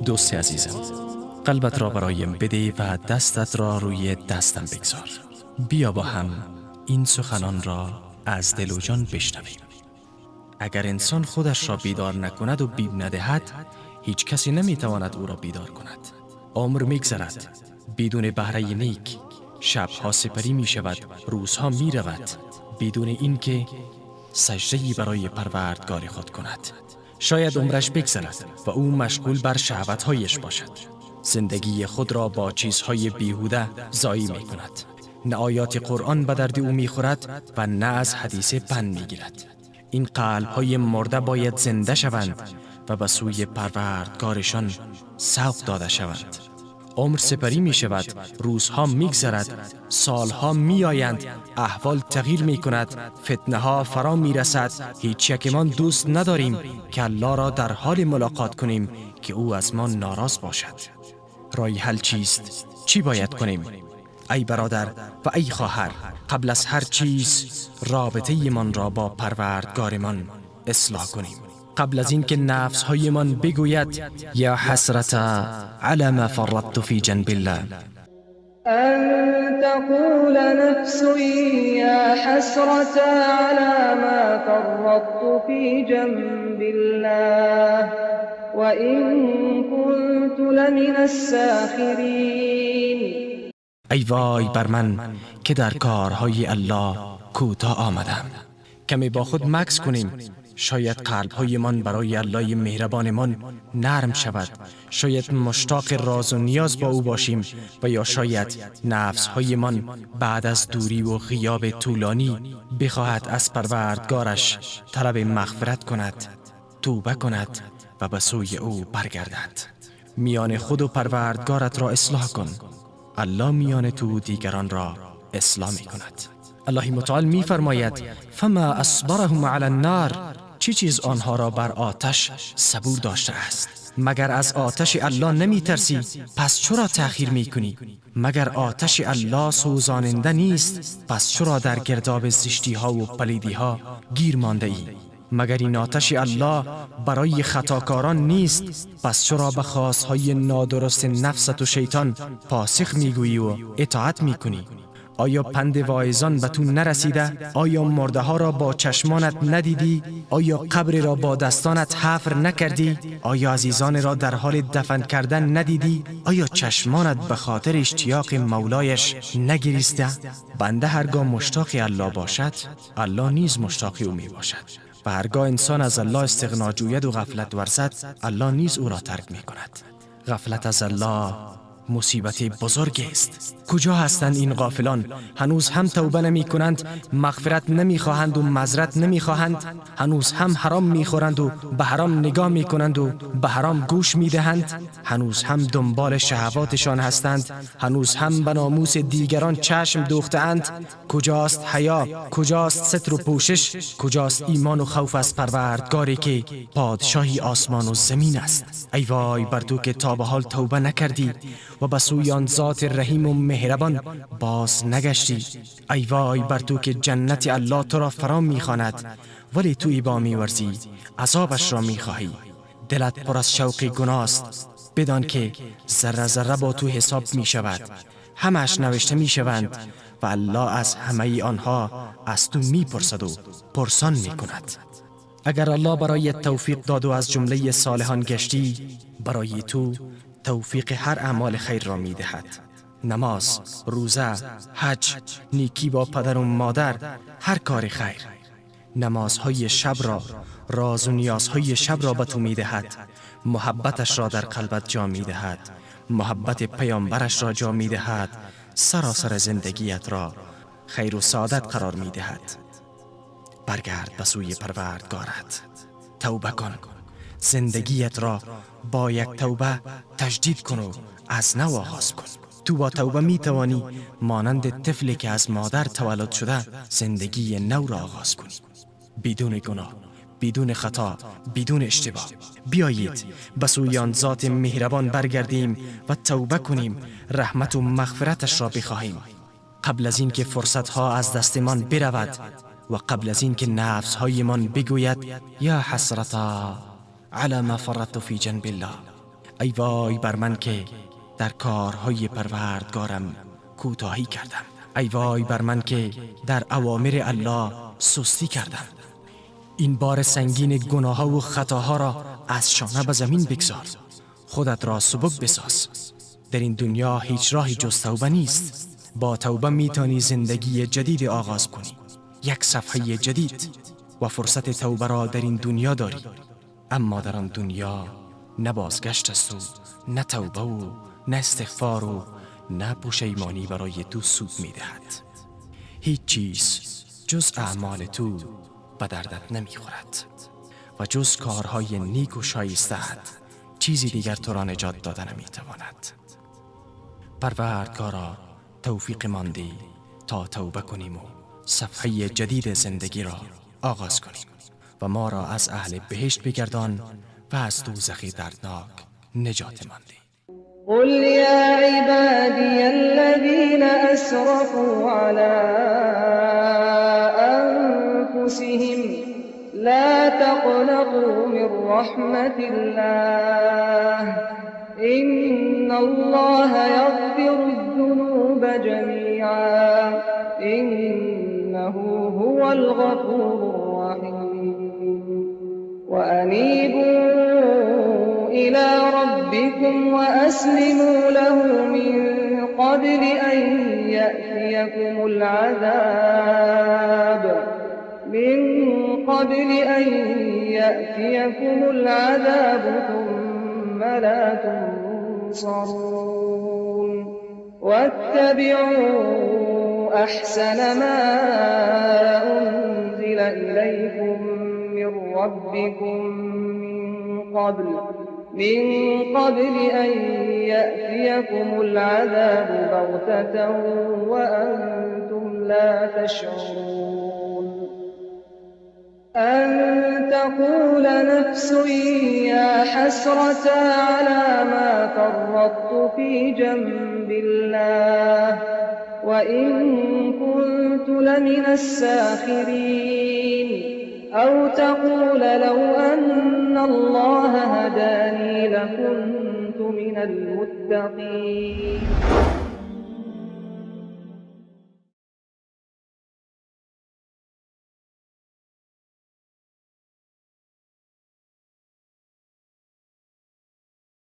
دوست عزیزم، قلبت را برایم بده و دستت را روی دستم بگذار. بیا با هم این سخنان را از دل و جان بشنویم. اگر انسان خودش را بیدار نکند و بیم ندهد، هیچ کسی نمیتواند او را بیدار کند. عمر میگذرد بدون بهره نیک، شبها سپری می شود، روزها می رود بدون اینکه سجده‌ای برای پروردگار خود کند. شاید عمرش بگذرد و او مشغول بر شهوت‌هایش باشد. زندگی خود را با چیزهای بیهوده ضایع می کند. نه آیات قرآن به درد او می خورد و نه از حدیث پند می گیرد. این قلب‌های مرده باید زنده شوند و به سوی پروردگارشان سوق داده شوند. عمر سپری می شود، روزها می گذرد، سالها می آیند، احوال تغییر می کند، فتنه ها فرا می رسد. هیچ یکمان دوست نداریم که الله را در حال ملاقات کنیم که او از ما ناراض باشد. راه حل چیست؟ چی باید کنیم؟ ای برادر و ای خواهر، قبل از هر چیز رابطه من را با پروردگارمان اصلاح کنیم. قبل از اینکه نفس‌هایمان بگوید یا حسرت علی ما فرطت فی جنب الله. ان تقول نفس یا حسرت علی ما فرطت فی جنب الله و این كنت لمن الساخرین. ای وای بر من که در کارهای الله کوتاه آمدم. کمی با خود مکث کنیم. شاید قلب‌هایمان برای الله مهربانمان نرم شود. شاید مشتاق راز و نیاز با او باشیم و یا شاید نفس‌هایمان بعد از دوری و غیاب طولانی بخواهد از پروردگارش طلب مغفرت کند، توبه کند و به سوی او برگردد. میان خود و پروردگارت را اصلاح کن. الله میان تو دیگران را اصلاح می کند. الله متعال می فرماید فما اصبرهم علی النار. چی چیز آنها را بر آتش صبور داشته است؟ مگر از آتش الله نمی ترسی؟ پس چرا تأخیر می کنی؟ مگر آتش الله سوزاننده نیست؟ پس چرا در گرداب زشتی ها و پلیدی ها گیر مانده ای؟ مگر این آتش الله برای خطاکاران نیست؟ پس چرا به خواستهای نادرست نفست و شیطان پاسخ میگویی و اطاعت میکنی؟ آیا پند واعظان به تو نرسیده؟ آیا مرده ها را با چشمانت ندیدی؟ آیا قبر را با دستانت حفر نکردی؟ آیا عزیزان را در حال دفن کردن ندیدی؟ آیا چشمانت به خاطر اشتیاق مولایش نگریسته؟ بنده هرگاه مشتاق الله باشد، الله نیز مشتاق او می باشد. و هرگاه انسان از الله استغنا جوید و غفلت ورزد، الله نیز او را ترک می کند. غفلت از الله مصیبت بزرگ است. کجا هستند این غافلان؟ هنوز هم توبه نمی کنند، مغفرت نمی خواهند و معذرت نمی خواهند. هنوز هم حرام می خورند و به حرام نگاه می کنند و به حرام گوش می دهند. هنوز هم دنبال شهواتشان هستند. هنوز هم به ناموس دیگران چشم دوخته‌اند. کجاست حیا؟ کجاست ستر و پوشش؟ کجاست ایمان و خوف از پروردگاری که پادشاهی آسمان و زمین است؟ ای وای بر تو که تا به حال توبه نکردی و به سوی آن ذات رحیم و مهربان باز نگشتی. ای وای بر تو که جنت الله تو را فرا می‌خواند، ولی تو ایبا می‌ورزی، عذابش را می‌خواهی. دلت پر از شوق گناه است. بدان که ذره ذره با تو حساب می‌شود، همش نوشته می‌شوند و الله از همه آنها از تو می‌پرسد و پرسان می‌کند. اگر الله برای توفیق داد و از جمله صالحان گشتی، برای تو توفیق هر اعمال خیر را می دهد. نماز، روزه، حج، نیکی با پدر و مادر، هر کار خیر. نمازهای شب را، راز و نیازهای شب را به تو می دهد. محبتش را در قلبت جا می دهد. محبت پیامبرش را جا می دهد. سراسر زندگیت را خیر و سعادت قرار می دهد. برگرد به سوی پروردگارت، توبه کن. زندگیت را با یک توبه تجدید کن و از نو آغاز کن. تو با توبه می توانی مانند طفلی که از مادر تولد شده زندگی نو را آغاز کنی، بدون گناه، بدون خطا، بدون اشتباه. بیایید به سوی آن ذات مهربان برگردیم و توبه کنیم، رحمت و مغفرتش را بخواهیم، قبل از اینکه فرصتها از دستمان برود و قبل از اینکه نفسهایمان بگوید یا حسرتا علی ما فرطت فی جنب الله. ای وای بر من که در کارهای پروردگارم کوتاهی کردم. ای وای بر من که در اوامر الله سستی کردم. این بار سنگین گناه و خطاها را از شانه به زمین بگذار. خودت را سبک بساز. در این دنیا هیچ راهی جز توبه نیست. با توبه میتانی زندگی جدید آغاز کنی، یک صفحه جدید، و فرصت توبه را در این دنیا داری. اما در آن دنیا نه بازگشت است و نه توبه و نه استغفار و نه پشیمانی برای تو سود میدهد. هیچ چیز جز اعمال تو به دردت نمیخورد و جز کارهای نیک و شایسته‌ات چیزی دیگر تو را نجات داده نمیتواند. پروردگارا توفیق ماندی تا توبه کنیم و صفحه جدید زندگی را آغاز کنیم و ما را از اهل بهشت بگردان و از دوزخ دردناک نجات ماندی. قل یا عبادی الذین اسرفوا علی انفسهم لا تقنطوا من رحمت الله إن الله يغفر الذنوب جميعا إنه هو الغفور الرحيم. وأنيبوا إلى ربكم وأسلموا له من قبل أن يأتيكم العذاب ثم لا تنصرون. واتبعوا أحسن ما أنزل إليكم من ربكم من قبل أن يأتيكم العذاب بغتة وأنتم لا تشعرون. أن تقول نفس يا حسرة على ما فرطت في جنب الله وإن كنت لمن الساخرين. أو تقول لو أن الله هداني لكنت من المتقين.